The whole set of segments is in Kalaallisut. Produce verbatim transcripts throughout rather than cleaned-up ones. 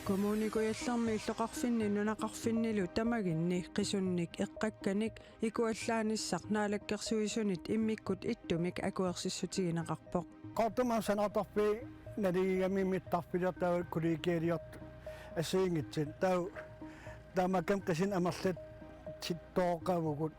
Kommune Kujallermi illoqarfinni nunaqarfinnilu tamaginni qisunnik eqqakkanik ikuallaanissaq Naalakkersuisunit immikkut ittumik akuersissutigineqarpoq. Qaqortumi aamma sanaartorfiit naligigamik mittarfiliortut taava kollegialiortut assigiinngitsut. Taava taamaakkami qisunik amerlatsittoqavugut.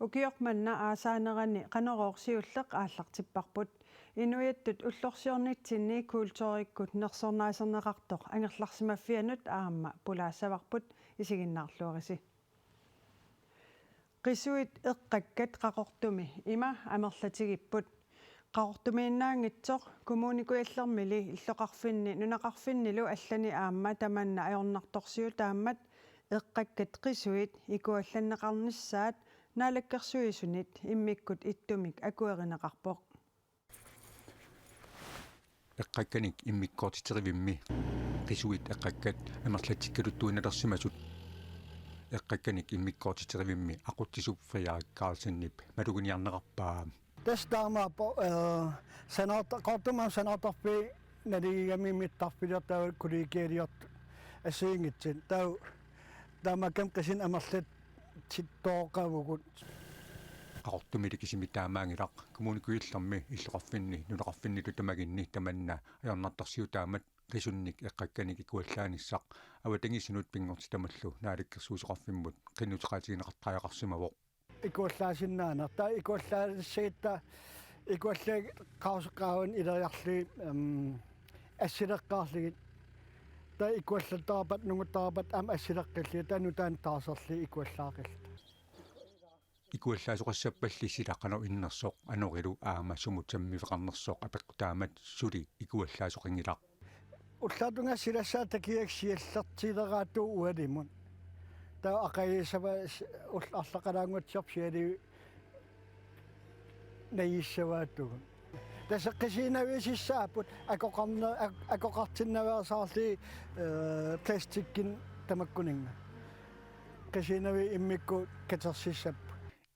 Ukioq manna aasaanerani Qanorooq siulleq aallartipparput. Inuiattut ullorsiornitsinni kulturikkut nersornaaserneqartoq angerlarsimaffianut aamma pulaassavarput, isiginnaarluarisi. Qisuit eqqakkat Qaqortumi ima amerlatigipput. Qaqortumiinnaanngitsoq Kommune Kujallermili illoqarfinni nunaqarfinnilu allani aamma tamanna ajornartorsiutaammat eqqakkat qisuit ikuallanneqarnissaat Naalakkersuisunit immikkut ittumik akuerineqarpoq. Eqqakkanik immikkoortiterivimmi qisuit eqqakkat amerlatsikkaluttuinnalersimasut eqqakkanik immikkoortiterivimmi aqutsisup Frederik Carlsenip maluginiarneqarpaa. Tassa taamaappoq, eh, sanaarta-, Qaqortumi aamma sanaartorfiit naligigamik mittarfiliortut taava kollegialiortut assigiinngitsut. Taava taamaakkami qisunik amerlatsittoqavugut. Qaqortumili kisimi taamaanngilaq, Kommune Kujallermi illoqarfinni nunaqarfinnilu tamaginni tamanna ajornartorsiutaammat qisunnik eqqakkanik ikuallaanissaq avatangiisinut pinngortitamallu naalakkersuisoqarfimmut qinnuteqaatigineqartariaqarsimavoq. Ikuallaasinnaaneq. Taava ikuallaassagitta ikuallagit qauseqaavanut ileriarlugit, em, assileqqaarlugit. Taava ikuallattarpat, nunguttarpat aamma assileqqillugit, taava nutaamik taarserlugit ikuallaaqilluta. Ikuallaasoqassappalli sila qanoq innersoq anorilu aamma sumut sammiveqarnersoq apeqqutaammat suli ikuallaasoqanngilaq. Ullaatungaa silassaat takigakkit siallertileraattugut ualimut. Taava aqagussava s-, ul-, arlaqalaannguatsiarpoq sialiui najugissavaatigut. Tassa qisunaviusissaapput akoqarne-, ak-, akoqartinnaveersaarlugit, eh, plastikkinik tamakkuninnga. Qisunaviup immikkut katersissapput.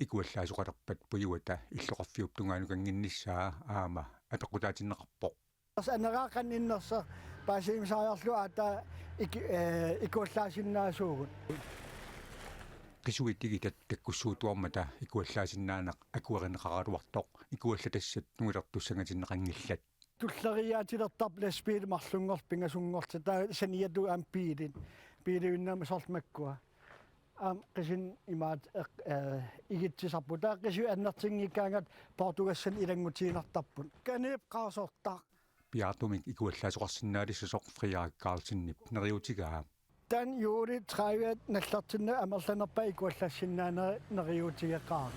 Ikuallaasoqalerpat pujuata illoqarfiup tungaanukannginnissaa aamma apeqqutaatinneqarpoq. Tassa aneraaqanninnersa paasimisariarlu aatsaat iki-, eh, ikuallaasinnaasuugut. Qisuit tigitat takkussuuttuarmata ikuallaasinnaaneq akuerineqaraluartoq ikuallatassat nungulertussangatinneqanngillat. Tulleriiaatilertarpoq lastbiili marlunngorlutik pingasunngorlutik, taava saniatigut aamma biilit. Biiliuinnarmik soorlu makkua. Aamma qisunik imaattoq eq-, eh, igitsisarput. Taava qisuit annertunngikkaangatta Portugalimi ilanngutiinnartarput. Kanip qaasortaq. Piaartumik ikuallaasoqarsinnaalissasoq Frederik Carlsenip neriuutigaa. Taanna juuli tredive nallartinnaq amerlanerpaat ikuallassinnaanera neriuutigeqaara.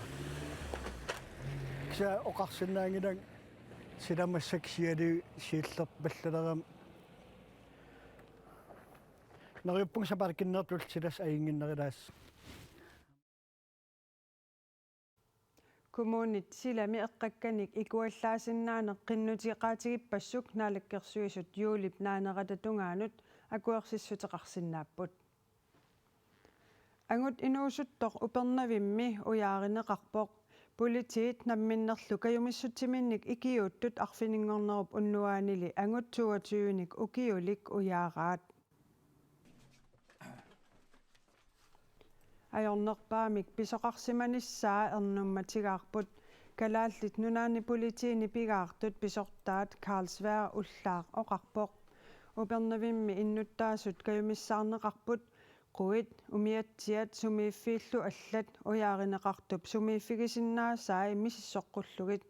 Kisianni oqarsinnaanngilanga sila massakkut sialiui siullerpallalerami. Neriuppunga sapaatip-akunnera tulliit silassat ajunnginnerulaassaaq. Kommunit silami eqqakkanik ikuallaasinnaaneq qinnuteqaatigippassuk Naalakkersuisut juulip naanerata tungaanut akuersissuteqarsinnaapput. Angut inuusuttoq Upernavimmi ujaarineqarpoq. Politiit namminnerlu kajumissutsiminnik ikiuuttut arfininngornerup unnuaanili angut toogtyvenik ukiulik ujaaraat. Ajornerpaamik pisoqarsimanissaa ernummatigaarput. Kalaallit Nunaanni Politiini pigaartut pisortaat Carl Sværd Ullaaq oqarpoq: Upernavimmi innuttaasut kajumissaarneqarput, quit, umiatsiat sumiiffiillu allat ujaarineqartup sumiiffigisinnaasaat misissoqqullugit.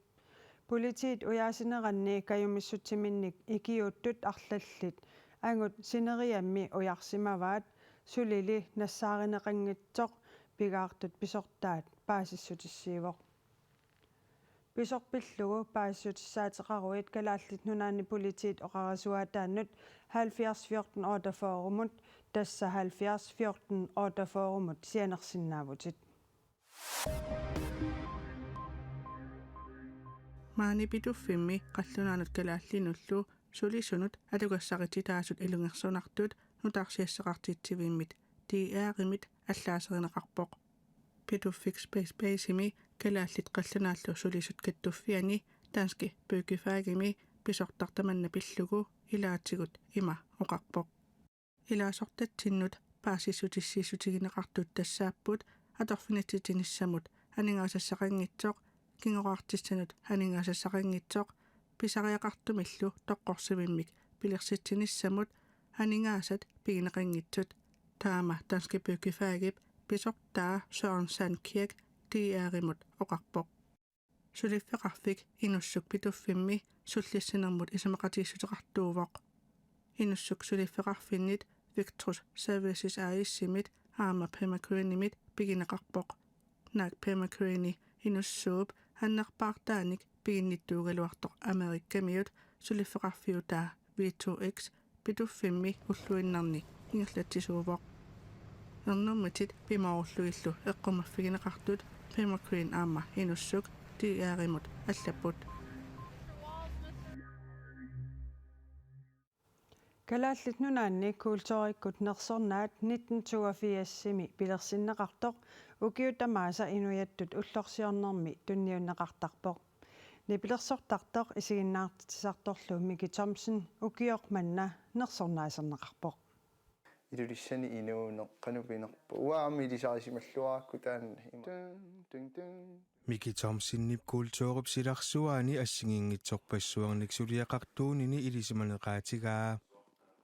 Politiit ujaasineranni kajumissutsiminnik ikiuuttut arlallit angut sineriammi ujarsimavaat, sulili nassaarineqanngitsoq pigaartut pisortaat paasissutissiivoq. Pisoq pillugu paasissutissaateqaruit Kalaallit Nunaanni Politiit oqarasuaataannut halvfjerds fjorten otteogfyrremut, tassa halvfjerds fjorten otteogfyrremut sianersinnaavutit. Maani Pituffimmi qallunaanut kalaallinullu sulisunut atugassarititaasut ilungersunartut nutaarsiassaqartitsivimmit D R-imit allaaserineqarpoq. Pituffik Space Basemi Kalaallit Qallunaallu Sulisut Kattuffianni danskit byggefagimi pisortaq tamanna pillugu ilaatigut ima oqarpoq: Ilaasortatsinnut paasissutissiissutigineqartut tassaapput atorfinitsitinissamut aningaasassaqanngitsoq, kingoraartissanut aningaasassaqanngitsoq, pisariaqartumillu toqqorsivimmik pilersitsinissamut aningaasat pigineqanngitsut. Taama Danske Byggefagip pisortaa Søren Sandkirk D R-imut oqarpoq. Suliffeqarfik Inussuk Pituffimmi sullissinermut isumaqatigiissuteqartuuvoq. Inussuk suliffeqarfinnit Victrus Services A/S-imit aamma Permagreenimit pigineqarpoq. Naak Permagreeni Inussuup annerpaartaanik piginnittuugaluartoq Amerikamiut suliffeqarfiutaa V two X Pituffimmi ulluinnarni ingerlatsisuuvoq. Ernummitit pimoorullugillu eqqumaffigineqartut Permagreen aamma Inussuk D R-imut allapput. Kalaallit Nunaanni kulturikkut nersornaat nitten toogfirsimi pilersinneqartoq ukiut tamaasa inuiattut ullorsiornermi tunniunneqartarpoq. Nipilersortartoq isiginnaartitsisartorlu Miki Thomsen ukioq manna nersornaaserneqarpoq. Ilulissani inuuneq qanoq pinerpoq. Uanga aamma ilisarisimalluarakku taanna ima. Tun, tun, tun. Miki Thomsenip kulturip silarsuaani assigiinngitsorpassuarnik suliaqartuunini ilisimaneqaatigaa.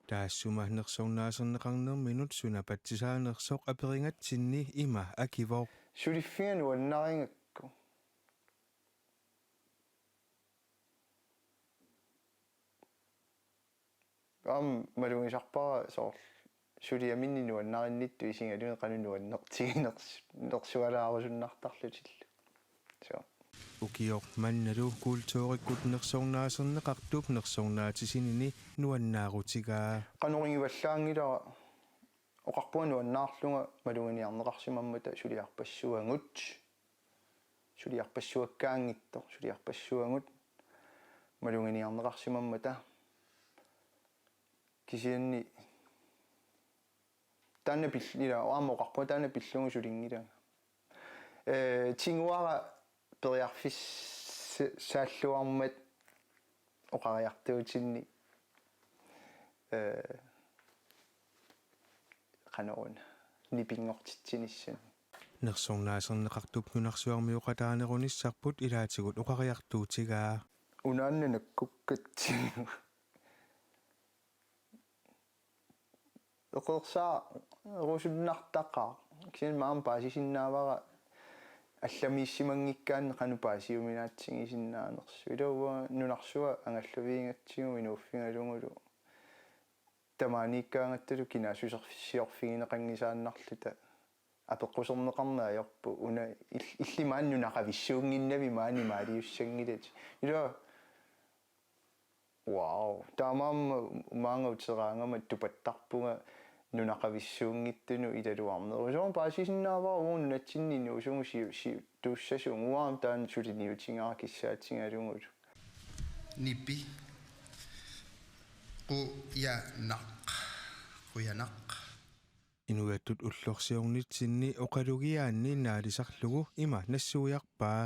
Taassuma nersornaaserneqarnerminut suna patsisaanersoq aperigatsinni ima akivoq: Suliffiga nuannarigakku. Aamma malugisarpara soorlu suliaminni nuannarinnittoq isigalugit qanoq nuannertiginersu-, nersualaarusunnartarlutillu. So. Ukioq mannalu kulturikkut nersornaaserneqartup nersornaatisinini nuannaarutigaa. Qanoq igivallaanngilara, oqarpunga nuannaarlunga maluginiarneqarsimammata suliarpassuagut. Suliarpassuakkaanngitsoq, suliarpassuagut maluginiarneqarsimammata. Kisianni taanna pill-, ila aamma oqarpunga taanna pillugu sulinngilanga. Ee, tiguara periarfissaalluarmat oqariartuutinni, ee, qanoruna, nipinngortitsinissami. Nersornaaserneqartup nunarsuarmioqataanerunissarput ilaatigut oqariartuutigaa. Unaanna nakkukkatsigu. Eqeersaarusunnartaqaaq. Kisianni maani paasisinnaavara allamiissimanngikkaanni qanoq paasiuminaatsigisinnaanersoq. Ila uanga nunarsuaq angallavigigatsigu inuuffigalugulu. Tamaaniikkaangattalu kinaassuserfissiorfigineqanngisaannarluta. Apeqquserneqarneq ajorput una il-, illit maani nunaqavissuunnginnavit maani imaaliussanngilatit. Ila Wow, taamaammat maanga uteraangama tupattarpunga nunaqavissuunngitsunut ilaluarnerusoq. Soorlu paasisinnaavara uagut nunatsinni inuusugut siu-, siuttuussasugut, uanga taanna suliniutigaara kissaatigalugulu. Nipi. Qujanaq. Qujanaq. Inuiattut ullorsiornitsinni oqalugiaanni naalisarlugu ima nassuiarpaa.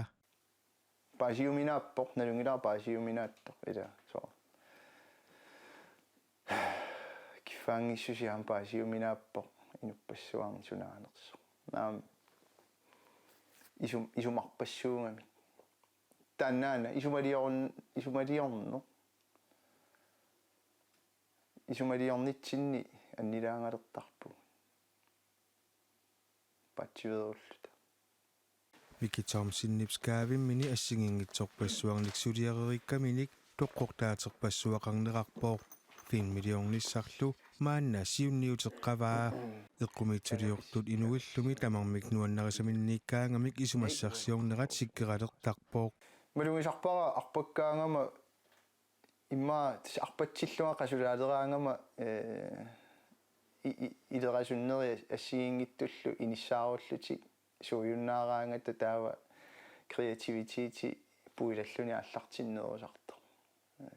Paasiuminaappoq, nalunngilara paasiuminaattoq, ila, soorlu. Kiffaanngissusia aamma paasiuminaappoq, inuppassuarni sunaanersoq. Naamik, isum-, isumarpassuugamik. Taannaana, isumaliorn-, isumaliorneq. Isumaliornitsinni annilaangalertarpugut. Paatsiveerulluta. Miki Thomsenip Skavimmini assigiinngitsorpassuarnik suliareerikkaminik toqqortaaterpassuaqarnerarpoq. Filmiliornissarlu maanna siunniuteqqavaa. Eqqumiitsuliortut inuillumi tamarmik nuannarisaminniikkaangamik isumassarsiornerat sikkeralertarpoq. Malugisarpara arpakkaangama immaqa tassa arpatsillunga qasulaaleraangama, ee, i-, i-, ilerasunneri assigiinngitsullu inissaarullutik suujunnaaraangata taava kreativiteti puilalluni aallartinnerusartoq.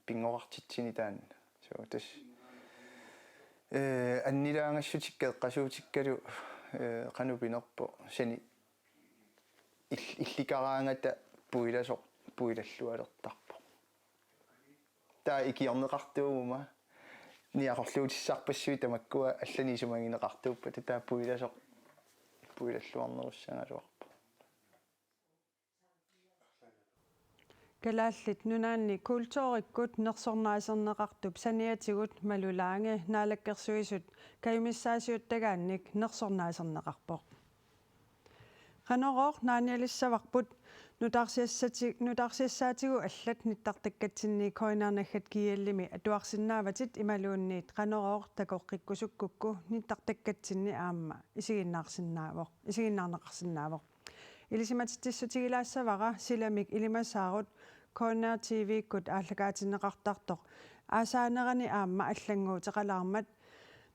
Pinngorartitsineq taanna. So, tassa, ee, annilaangassutikka eqqasuutikkalu, ee, qanoq pinerpoq sani il-, illikaraangata puilasoq puilallualertarpoq. taava ikiorneqartuuguma niaqorluutissarpassuit tamakkua allanik isumagineqartuuppat taava puilasoq puilalluarnerussagaluarpoq. Kalaallit Nunaanni kulturikkut nersornaaserneqartup saniatigut Malu Lange Naalakkersuisut kajumissaasiuttagaannik nersornaaserneqarpoq. Qanorooq naanialissavarput nutaarsiassati-, nutaarsiassaatigut allat nittartakkatsinni K N R naggat G L-imi atuarsinnaavatit imaluunniit Qanorooq takoqqikkusukkukku nittartakkatsinni aamma isiginnaarsinnaavoq, isiginnaarneqarsinnaavoq. Ilisimatitsissutigilaassavara silamik ilimasaarut K N R T V-kkut aallakaatinneqartartoq aasaanerani aamma allannguuteqalaarmat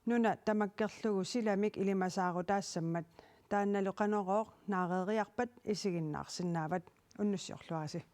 nuna tamakkerlugu silamik ilimasaarutaassammat. Taannalu Qanorooq naareeriarpat isiginnaarsinnaavat. Unnussiorluarisi.